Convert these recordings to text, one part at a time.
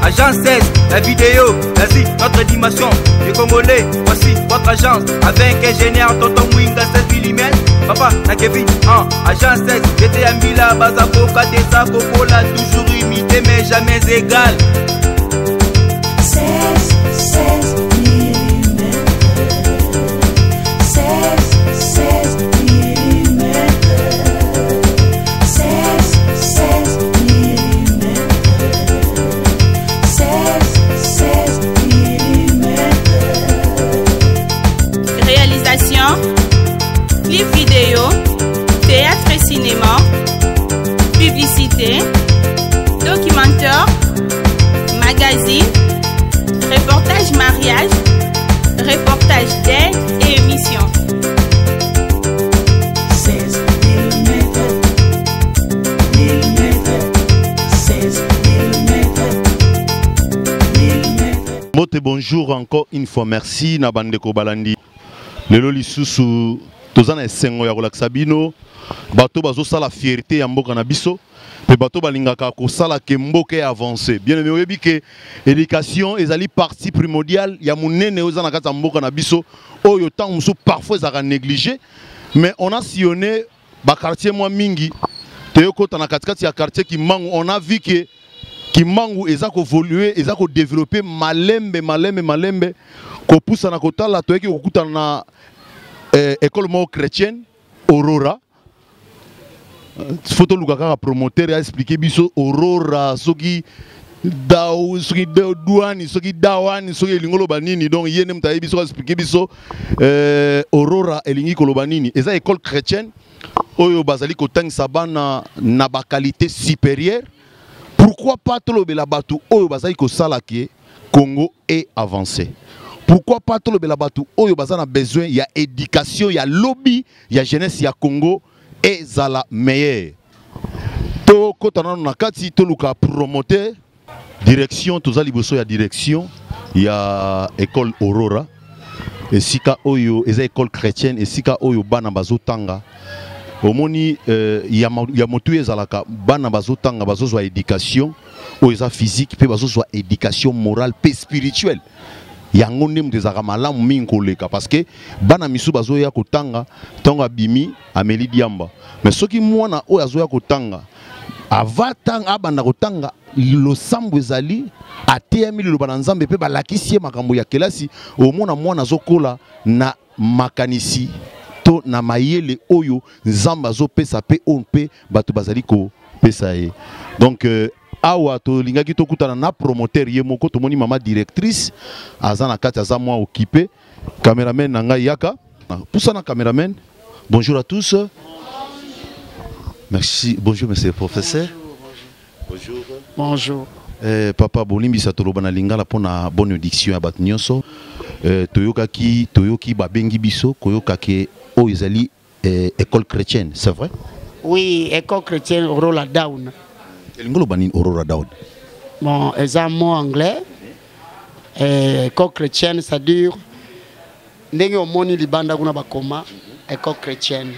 Agence 16, la vidéo, l'Asie, notre dimension. Les Congolais, voici votre agence. Avec ingénieur Tonton Mwinga 16 mm. Papa, na Kevin, 1, agence 16, j'étais à Mila, Bazakoka, Tessa, Kokola, toujours imité mais jamais égal. 16, 16 mm. 16, 16 mm. 16, 16 mm. 16, 16 mm. Réalisation, clip vidéo, théâtre et cinéma, publicité, documentaire, magazine, reportage mariage, reportage d'aide et émission. 16 mm. Mm. 16 mm. Mm. Mbote, bonjour encore une fois, merci na bandeko balandi. Lelo lisusu toza na esengo ya kolakisa bino bato bazosala fierté ya mboka na biso mpe bato balingaka kosala ke mboka e avance. Bien aimé, oyebi ke éducation ezali partie primordiale ya monene oyo eza na kati ya mboka na biso, oyo ntango mosusu parfois ezalaka négligé, mais on a sillonné baquartier mwa mingi, toyokota na katikati ya quartier Kimbangu. On a vu que Kimbangu eza koévoluer, eza kodévelopper malembe malembe malembe, kopusana kotala, toyeki kokutana na école moko chrétienne, Aurora. Faut toluka kaka promoteur ya expliquer biso Aurora, soki dao, soki douani, soki dawani, soki elingi koloba nini. Donc ye nde moto ayebi soki expliquer biso Aurora elingi koloba nini. Eza école chrétienne oyo bazali kotangisa bana na baqualité supérieure. Pourquoi pas tolobela bato oyo bazali kosala ke Congo est avancé? Pourquoi pas tolobela bato oyo baza na besoin ya éducation ya lobi ya jeunesse ya Congo ezala meilleure? Tokota nano na kati, toluka promoteur, direction. Toza liboso ya direction ya école Aurora, esika oyo eza école chrétienne, esika oyo bana bazotanga. Omoni ya motu ezalaka bana bazotanga, bazozwa éducation oyo eza physique mpe bazozwa éducation morale mpe spirituelle. Yango nde moto ezalaka malamu mingi koleka, parce que bana misu bazoya kotanga, ntango abimi ameli diamba. Mais soki mwana oyo azoya kotanga, ava tanga, abanda kotanga, losambo ezali, ateyami liloba na Nzambe mpe balakisi ye makambo ya kelasi, omona mwana azokola na makanisi to na mayele oyo Nzambe azopesa mpe oyo mpe bato bazali kopesa ye. Donc awa tolingaki tokutana na promoteur ye moko. Tomoni mama directrice aza na kati, aza mwa occupé. Cameraman na ngai, yaka, pusana cameraman. Bonjour à tous, merci. Bonjour monsieur le professeur, bonjour. Bonjour. Papa, bolimbisa, toloba na lingala mpona bonne audition ya bato nyonso. Toyokaki, toyoki babengi biso koyoka ke oyo ezali école chrétienne, c'est vrai? Oui, école chrétienne Aurora Down. Elingi oloba nini, Aurora Down? Bon, eza mot anglais. École chrétienne, c'est-à-dire ndenge omoni libanda kuna bakoma école chrétienne.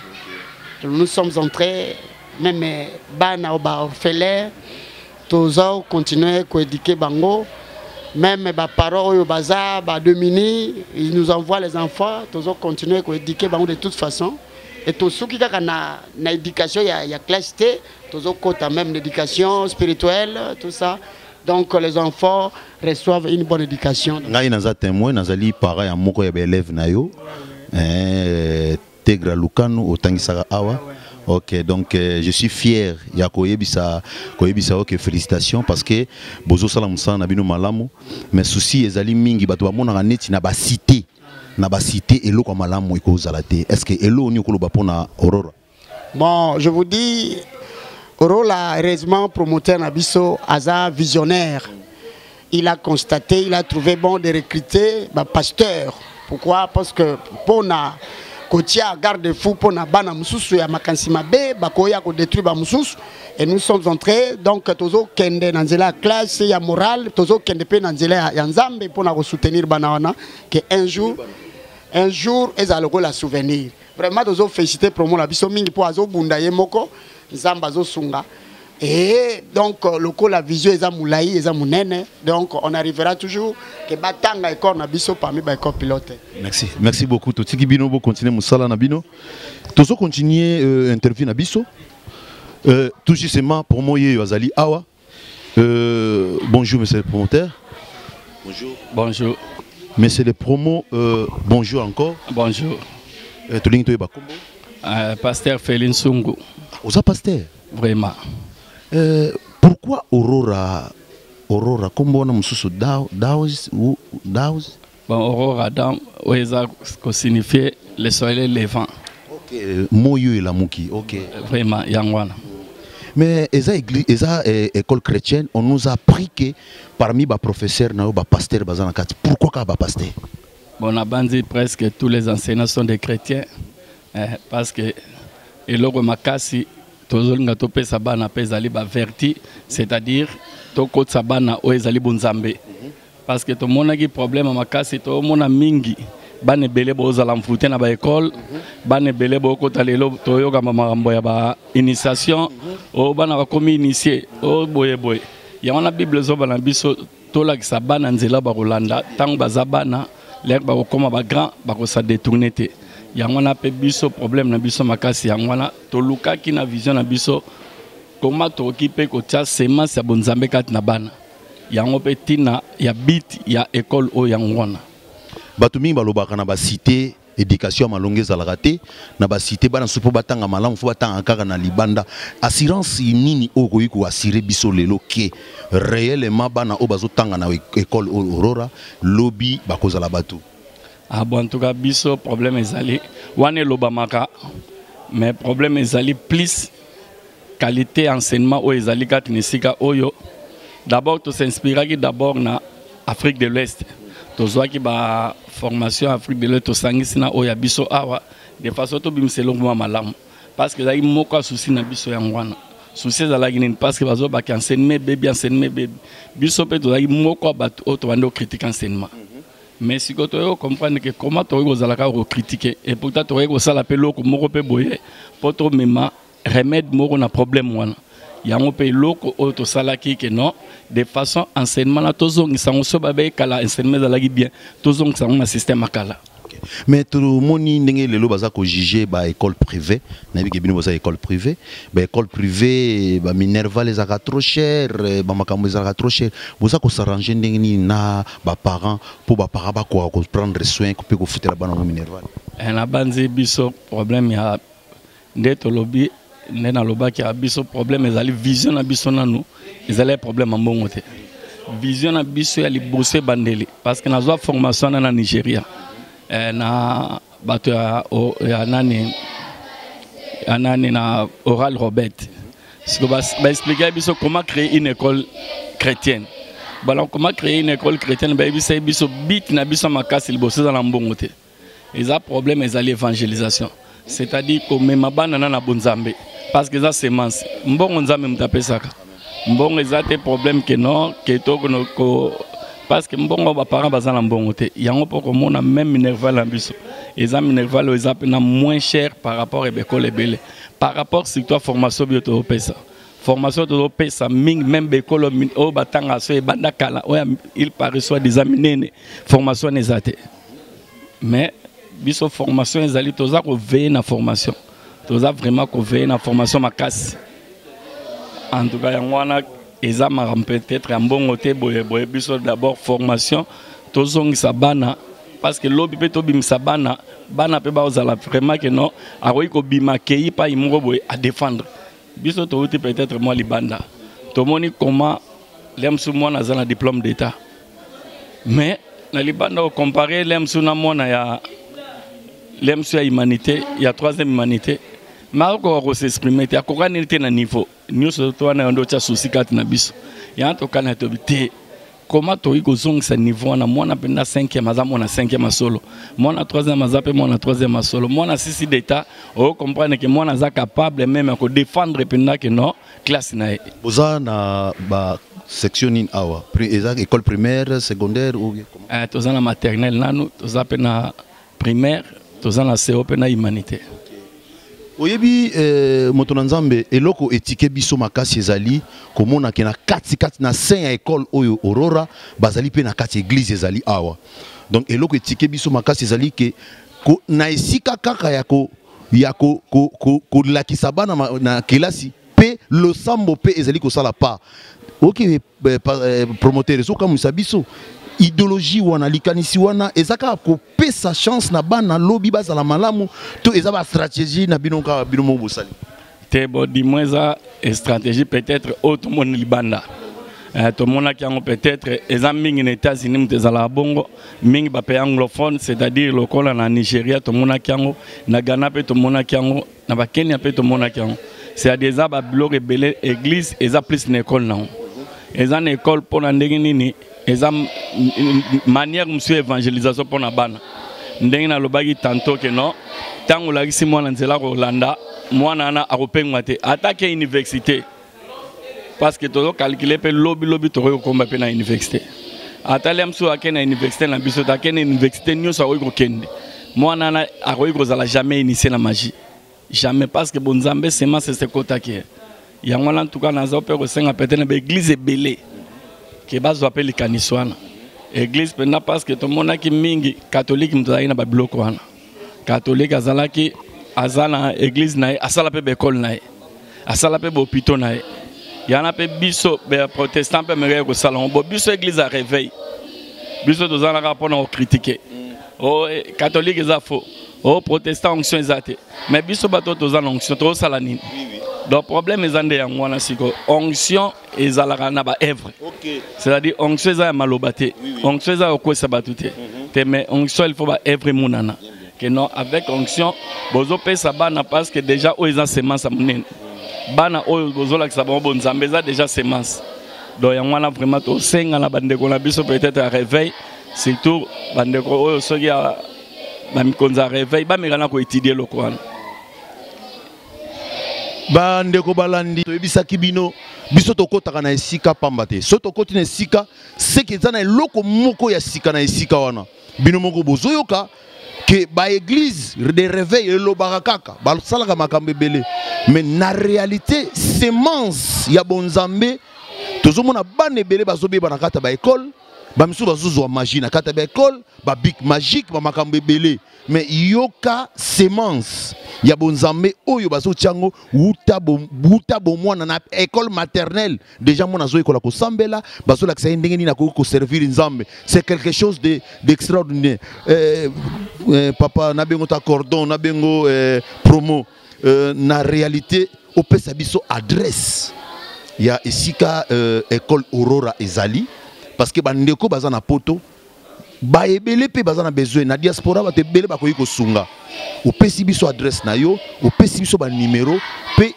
Nous sommes entrés même bana oyo baorphelin, toza continuer koéduquer bango. Même baparents oyo baza badémunis, ils nous envoient les enfants, tozo continuer koéduquer bango de toute façon. Et tosuki kaka na éducation ya classe te, tozokota même l'éducation spirituelle, tout ça. Donc les enfants reçoivent une bonne éducation. Ngai naza témoin, nazali parent ya moko ya baélève na yo, Tegra Lukanu, otangisaka awa. Ok, donc je suis fier ya koyebisa ok, félicitations, parce que bozosala mosala na bino malamu. Mais souci ezali mingi, bato bamonaka neti na bacité eloko ya malamu ekozala te. Est ce que eloko nini okoloba mpona Aurora? Bon, je vous dis, Aurora, heureusement, promoteur na biso, aza visionnaire. Il a constaté, il a trouvé bon de recruter bah, pasteur. Pourquoi? Parce que pour na kotia garde-fou pour na bana mususu ya makanisi mabe bakoya ko détruire ba mususu. Et nous sommes entrés, donc tozo kende na nzela ya classe ya morale, tozo kende pe na nzela ya Nzambe pour na soutenir bana wana que un jour, un jour ezala lokola souvenir. Vraiment tozo féliciter promo na biso mingi mpo azobunda ye moko, Nzambe azosunga. Et donc lokola vision eza mulayi, eza munene, donc on arrivera toujours que batanga école na biso parmi ba école pilote. Merci, merci beaucoup. Totiki bino bo continuer musala na bino. Tozo continuer interview na biso. Tout justement pour moi yeyo azali awa. Bonjour monsieur le promoteur. Bonjour. Bonjour. Monsieur le promo, bonjour encore. Bonjour. Tolingi toyeba kombo. Pasteur Félix Sungu. Oza pasteur? Vraiment. Pourquoi Aurora, Aurora kombo wana mosusu Daos ou Daos? Bon, Aurora Daos, oyo ko signifier le soleil levant. Ok, moyo elamuki, ok. Vraiment, yango wana. Mais eza église, eza école chrétienne, on nous a appris que parmi ba professeurs na yo ba pasteur baza na kati. Pourquoi ka ba pasteur? Bon, na bandi presque tous les enseignants sont des chrétiens, parce que eloko makasi tozolinga topesa bana mpe ezali ba vertu, c'est-à-dire tokotisa bana oyo ezali bonzambe. Parce que tomonaki problème makasi, tomona mingi bana ebele bozala mfute na ba école, bana ebele bokota lelo toyoka makambo ya ba initiation, oyo bana bakomi initié, oyo boye boye. Yango na Bible ezoba na biso tolakisa bana nzela bakolanda ntango baza bana, lere bakokoma ba grand bakosa détourner te. Yango wana mpe biso problème na biso makasi, yango wana tolukaki na vision na biso koma tokoki mpe kotia semence ya bonzambe kati na bana. Yango mpe ntina ya bit ya école oyo yango wana. Bato mingi balobaka na ba cité éducation ya malonga ezalaka te, na ba cité bana so mpo batanga malamu, fo batanga kaka na libanda. Assurance nini oyo okoki koassure biso lelo ke réellement bana oyo bazotanga na école oyo Aurora lobi bakozala bato? Ah bon, en tout cas biso problème ezali wana elobamaka, mais problème ezali plus qualité enseignement oyo ezali kati na esika oyo. D'abord tosinspiraki d'abord na Afrique de l'Ouest, tozwaki ba formation Afrique de l'Ouest, tosangisi na oyo ya biso awa de façon tobimisa eloko mwa malamu, parce que ezalaki moko ya souci na biso yango wana. Souci ezalaki nini? Parce que bazobaki enseignement ebebi, enseignement ebebi. Biso mpe tozalaki moko ya bato oyo tobandi kocritique enseignement. Mais sikoyo toyei comprendre que comment tokoki kozala kaka kocritiquer, et pourtant tokoki kosala mpe eloko moko mpe boye mpo tomema remède moko na problème wana. Yango mpe eloko oyo tosalaki ke non, de façon enseignement na tozongisa yango, so babe kala enseignement ezalaki bien, tozongisa yango na système ya kala. Ok. Mais tomoni ndenge lelo baza kojuge ba école privée, nayebi ke bino boza école privée, ba école privée ba minerval ezalaka trop cher, ba makambo ezalaka trop cher. Boza kosarrange ndenge nini na ba parents mpo ba parents bakoka koprendre soin mpe kofutela bana ngo minerval? Na banzi biso problème ya nde tolobi, nde nalobaki ya biso problème ezali vision na biso nanu, ezali ya problème ya mbongo te. Vision na biso ya liboso ebandeli, parce que nazwa formation na Nigeria, na bato ya, o, ya nani, ya nani na Oral Robert. Siko ba expliquer biso comment créer une école chrétienne. Voilà comment créer une école chrétienne, ba yebisa biso bit na biso makasi liboso eza na mbongo te. Eza problème ezali évangélisation, c'est-à-dire komema bana na bonzambe, parce que eza semence. Mbongo nzambe moto apesaka mbongo, eza te problème ke non ke to ko, ko, parce que mbongo ba parents baza na mbongo te. Yango mpo komona même minerval na biso eza minerval oyo eza mpe na moins cher par rapport ya baekole ebele, par rapport surtout à formation bio tozopesa. Formation tozopesa mingi même baekole oyo batanga so ebanda kala oyo il paraît soit des minene, formation wana eza te. Mais biso formation ezali, toza koveiller na formation, toza vraiment koveiller na formation makasi. En tout cas yango wana eza makambo peut-être ya mbongo te boye boye. Biso d'abord formation, tozongisa bana, parce que lobi mpe tobimisa bana, bana mpe bazala vraiment ke non, akoki kobima kei pai moko boye a défendre. Biso touti peut-être mwa libanda, tomoni comment lemsu mwana aza na diplôme d'état, mais na libanda ocompare lemsu na mwana ya lemsu ya humanité, ya troisième humanité, mais akokoka kosexprime te, akoka nini te na niveau nyonso to wana. Yo nde otya souci kati na biso, yango tokana tobi te comment tokoki kozongisa niveau wana. Mwana mpenza 5e aza mwana 5e asolo, mwana 3e aza mpe mwana 3e asolo, mwana sisi d'état ocomprendre ke mwana aza capable même ya kodéfendre mpenza ke non classe na ye. Boza na ba section nini awa? Eza école primaire, secondaire ou bien comment? Toza na maternelle nanu, toza mpe na primaire, toza na CO mpe na humanité. Oyebi eh, moto na Nzambe, eloko etike biso makasi ezali komona ke na kati kati na sein ya école oyo Aurora bazali pe na kati église ezali awa. Donc eloko etike biso makasi ezali ke ko, na esika kaka ya ko ya ko ko ko kolakisa bana ma, na kelasi pe losambo pe ezali kosala pa. Ok eh, eh, promoteur ezokamwisa biso idéologie wana likanisi wana eza kaka kopesa chance na bana lobi bazala malamu to eza ba stratégie na bino kaka bino moko bosali te? Bon, du moins eza stratégie peut-être oyo tomoni libanda. Tomonaki yango peut-être eza mingi na États-Unis, moto ezalaka bongo mingi bapays anglophone, c'est-à-dire lokola na Nigeria tomonaki yango, na Ghana mpe tomonaki yango, na bakenya mpe tomonaki yango. C'est-à-dire eza babiloko ebele, église eza plus na école nango, eza na école mpo na ndenge nini, eza manière mosusu ya évangélisation mpo na bana. Ndenge nalobaki tantôt ke non, ntango olakisi mwana nzela kolanda, mwana wana akopengwa te ata ke université, parce que tozocalcule mpe lobi lobi tokoki kokóma mpe na université. Ata lia mosusu ake na université na biso te, ake na université nyonso akoki kokende, mwana wana akoki kozala jamais initié na magie, jamais, parce que bonzambe semence esekotaki ye. Yango wana ntuka naza mpe kosenga peut-être na baeglise ebele ke bazwa mpe likanisi wana, église mpenza, parce que tomonaki mingi catholique moto azalaki na babiloko wana. Catholique azalaki, aza na église na ye, asala mpe baekole na ye, asala mpe bahôpitaux na ye. Yana mpe biso baprotestant mpe amekaki kosala yango. Bo biso église ya réveil, biso tozalaka mpona kocritiquer: o catholique eza faux, o protestant onction eza te. Mais biso bato toza na onction, tozosala nini? Donc problème eza nde yango wana. Sikoyo onction ezalaka na baœuvre, c'est-à-dire onction eza ya maloba te, onction eza ya kokwesa bato te te, mais onction il faut baœuvre emonana ke non, avec onction bozopesa bana, parce que déjà oyo eza semence ya monene. Bana oyo bozolakisa bango bonzambe eza déjà semence. Donc yango wana vraiment tosenga na bandeko na biso peut-être ya réveil, surtout bandeko oyo soki ya bamikonzi ya réveil, bameka na koétudier eloko wana. Bandeko balandi, toyebisaki bino, biso tokɔtaka na esika pamba te. So tokɔti na esika, seke eza na eloko moko ya sika na esika wana. Bino moko bozoyoka ke baéglise de réveil elobaka kaka, basalaka makambo ebele, mais na réalité semence ya bonzambe, tozomona bana ebele bazobeba na kati ya baekole, bamisusu bazozwa magie na kati ya baekole, babic magique, bamakambo ebele. Mais yoka semence ya bonzambe oyo bazotia yango wuta wuta bomwana na école maternelle déjà. Mwana azoyekola kosambela, bazolakisa ye ndenge nini akoki koservir Nzambe. C'est quelque chose de d'extraordinaire. Papa nabengo ta cordon, nabengo promo, na réalité opesa biso adresse ya esika école Aurora ezali, parce que bandeko baza na Poto baebele mpe baza na besoin, na diaspora bato ebele bakoki kosunga. Opesi biso adresse na yo, opesi biso banimero mpe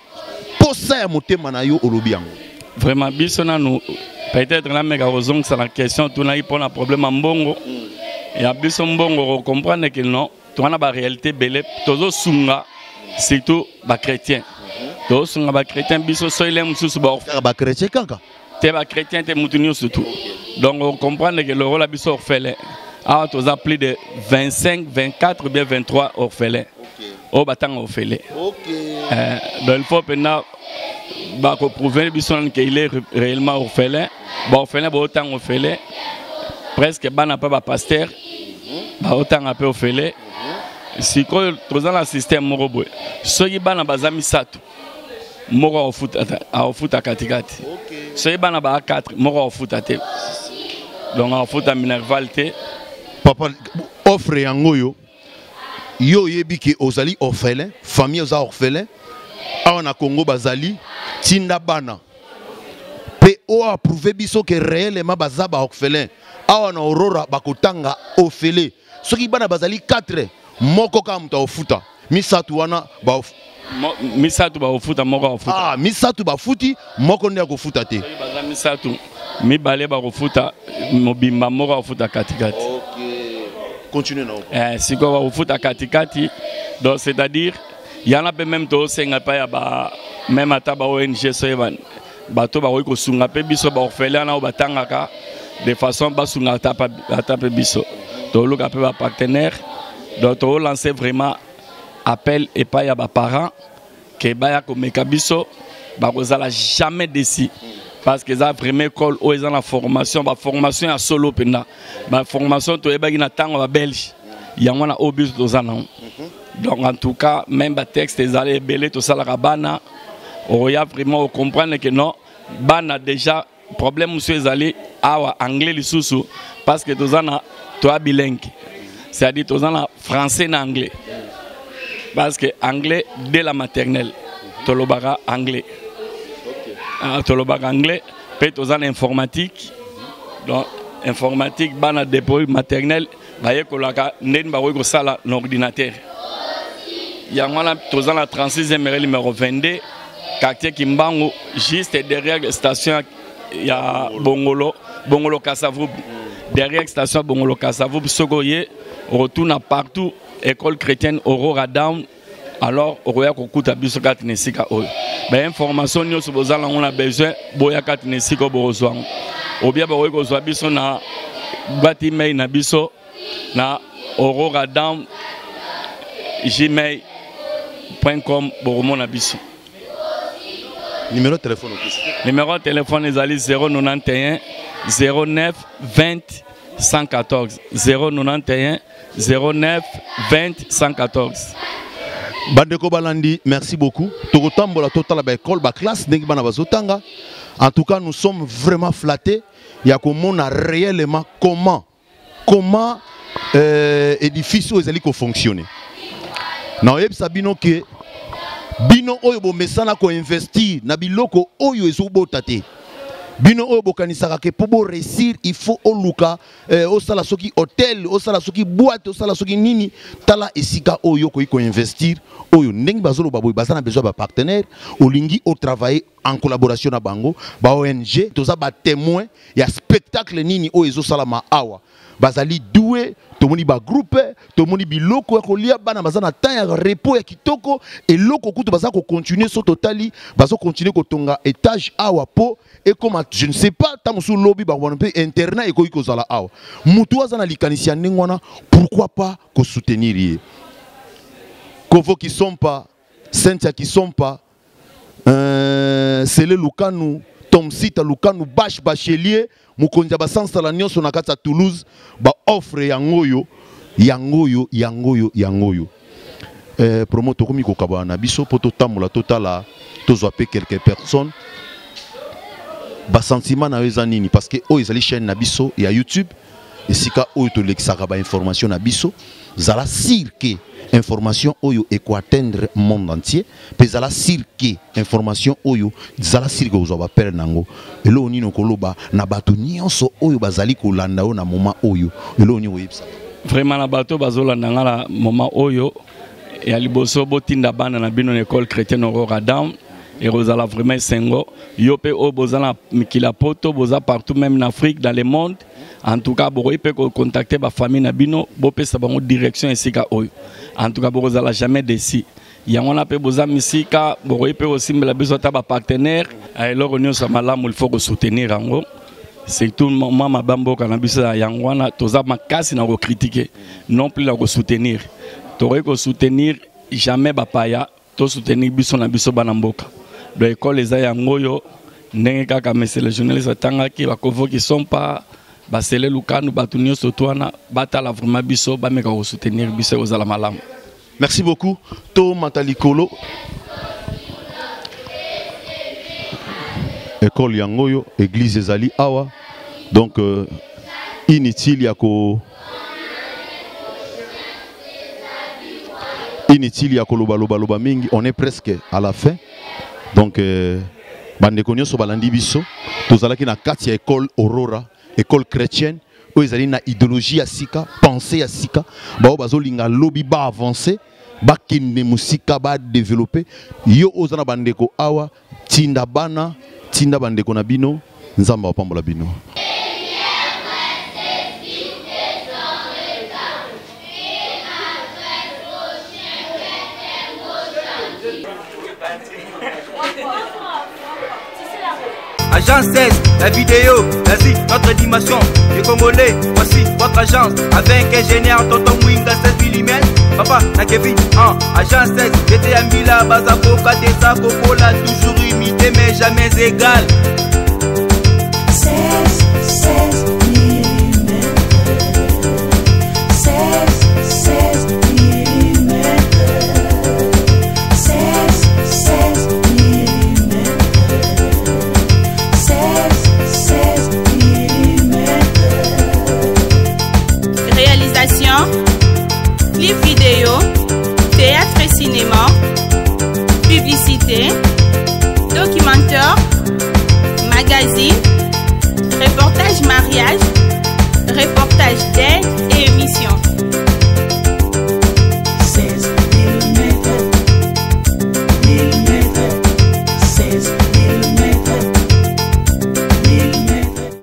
posa ya motema na yo, olobi yango. Vraiment, biso nanu peut-être nameka kozongisa na question tunaki mpona problème ya mbongo ya biso. Mbongo, kocomprendre ke non, toza na baréalité ebele. Tozosunga surtout bachrétien, tozosunga bachrétien. Biso soile mosusu kaka bachrétien kaka? Te, bachrétien te, mutu nyonso tu. Donc ocomprendre ke lokola biso orphelin awa toza plus de 25, 24 ou bien 23 orphelin oyo batanga orphelin. Donc il faut mpenza bakoprouve biso nani ke il est réellement orphelin. Baorphelin baotanga orphelin, presque bana mpe bapaster baotanga mpe orphelin. Sikoyo toza na système moko boye: soki bana baza misato, moko akofuta katikati. Soki bana baa 4, moko akofuta te, donc akofuta minerval te. Papa, offre yango oyo yo oyebi ke ozali orphelin, famille oza orphelin awa na Congo, bazali tinda bana mpe oyo approuve biso ke réellement baza baorphelin awa na Aurora, bakotanga ofele. Soki bana bazali 4, moko kaka moto akofuta, misato wana Misato bakofuta, moko akofuta. Ah, misato bafuti, moko nde akofuta te. Soki baza misato, mibale bakofuta mobimba, moko akofuta katikati. Continue na. Sikoyo bakofuta katikati, donc c'est-à-dire yana mpe même tozosenga epai ya ba même ata ba ONG, soki bato bakoki kosunga mpe biso baorphelin wana oyo batangaka, de façon basunga ata mpe biso, toluka mpe bapartenaire. Donc tolance vraiment appel epai ya baparent ke baya komeka biso, bakozala jamais déçu, parce que eza vraiment école oyo eza na formation, baformation ya solo mpenza, baformation toyebaki na ntango ya babelge, yango wana oyo biso toza nango. Donc en tout cas, même batexte ezali ebele, tosalaka bana oya vraiment ocomprendre que non, bana déjà problème mosusu ezali awa, anglais lisusu, parce que toza na toya bilingue, c'est-à-dire toza na français na anglais, parce que anglais dès la maternelle tolobaka anglais. Ah, tolobaka anglais mpe toza na informatique. Donc informatique, bana depuis maternelle bayekolaka ndeni bakoki kosala na ordinateur. Yango wana toza na 36e rue numéro 22, quartier Kimbangu, juste derrière station ya Bongolo, Bongolo Kasavubu. Derrière station Bongolo Kasavubu, soki oye retourna partout école chrétienne Aurora Down, alors okoya kokuta biso kati na esika oyo. Bainformation nyonso bozala yango na besoin, boya kati na esika oyo, bokozwa yango. Obia bakoki kozwa biso na boîte email na biso na auroradown@gmail.com, bokomona biso. Numéro de téléphone opesi? Numéro ya téléphone ezali 091 09 20 114, 091 09 20 114. Bandeko balandi, merci beaucoup. Tokotambola, totala baécole, baclasse, ndenge bana bazotanga. En tout cas, nous sommes vraiment flattés ya komona réellement comment édifice oyo ezali kofonctionner. Na oyebisa bino ke bino oyo bomesana koinvestir na biloko oyo ezobota te, bino oyo bokanisaka ke mpo boréussir il faut oluka osala soki hôtel, osala soki boîte, osala soki nini, tala esika oyo okoki koinvestir. Oyo ndenge bazoloba boye, baza na besoin ya bapartenaire. Olingi otravailler en collaboration na bango, ba ONG, toza batémoin ya spectacle nini oyo ezosalama awa. Bazali doué, tomoni bagroupe, tomoni biloko ya kolia, bana baza na temps ya repos ya kitoko. Eloko kutu baza kocontinue, so totali bazokontinue kotonga étage awa po ekoma, je ne sais pas, ta mosusu lobi bakobana mpe internat ekoki kozala awa. Mutu aza na likanisi ya ndenge wana, pourquoi pas kosoutenir ye? Kovo Kisompa, Cynthia Kisompa, Sele Lukanu, Tomsita Lukanu, Bash Bachelier, mokonzi ya basansala nyonso na kati ya Toulouse, baoffre yango oyo, yango oyo, yango oyo, yango oyo. Promo, tokomi kokabana na biso mpo totambola, totala, tozwa mpe quelques personnes. Basentiment na yo eza nini? Parce que oyo ezali chaîne na biso ya YouTube, esika oyo tolekisaka bainformation na biso. Zala sûr ke information oyo ekoatteindre monde entier, mpe zala sûr ke information oyo, zala sûr ke kozwa bapere nango. Eloko nini okoloba na bato nyonso oyo bazali kolanda yo na moment oyo? Eloko nini oyebisa? Vraiment, na bato bazolanda nga na moment oyo, ya liboso, botinda bana na bino na école chrétienne Aurora Down, ekozala vraiment esengo. Yo mpe oyo boza na mikili ya poto, boza partout, même na Afrique, dans le monde, en tout cas bokoki mpe kocontacte bafamille na bino, bopesa bango direction esika oyo. En tout cas, bokozala jamais déçu. Yango wana mpe boza misika, bokoki mpe kosimbela biso ata bapartenaire. Eloko nyonso ya malamu, il faut kosoutenir yango, surtout mwa mabamboka na biso. Yango wana toza makasi na kocritiquer, non plus na kosoutenir. Tokoki kosoutenir jamais bapaya, tosoutenir biso na biso bana mboka. Donc école eza yango oyo, ndenge kaka monsieur le journaliste atangaki, bakovoki sompa, basele Lukanu, bato nyonso to wana batala vraiment biso, bameka kosoutenir biso, ekozala malamu. Merci beaucoup. Tomata likolo. École yango oyo, église ezali awa. Donc inutile ya ko inutile ya koloba loba loba mingi, on est presque à la fin. Donc bandeko nyonso balandi biso, tozalaki na kati ya école Aurora, école chrétienne oyo ezali na idéologie ya sika, pensée ya sika. Bao bazolinga lobi ba avancer, bakende mosika, badéveloppe. Yo oza na bandeko awa, tinda bana, tinda bandeko na bino. Nzambe apambola bino. Agence 16, la vidéo, l'Asie, notre dimension. Les Congolais, voici votre agence. Avec ingénieur Tonton Winga 16 mm. Papa na Kevin en agence 16 J'étais à Mila Bazakoka Tesa Kokola toujours imité mais jamais égal. 16, 16 mm. 16, 16 mm. 16, 16 mm. 16, 16 mm. Réalisation, clip vidéo, théâtre et cinéma, publicité, documentaire, magazine, reportage mariage, reportage d'aide et émission.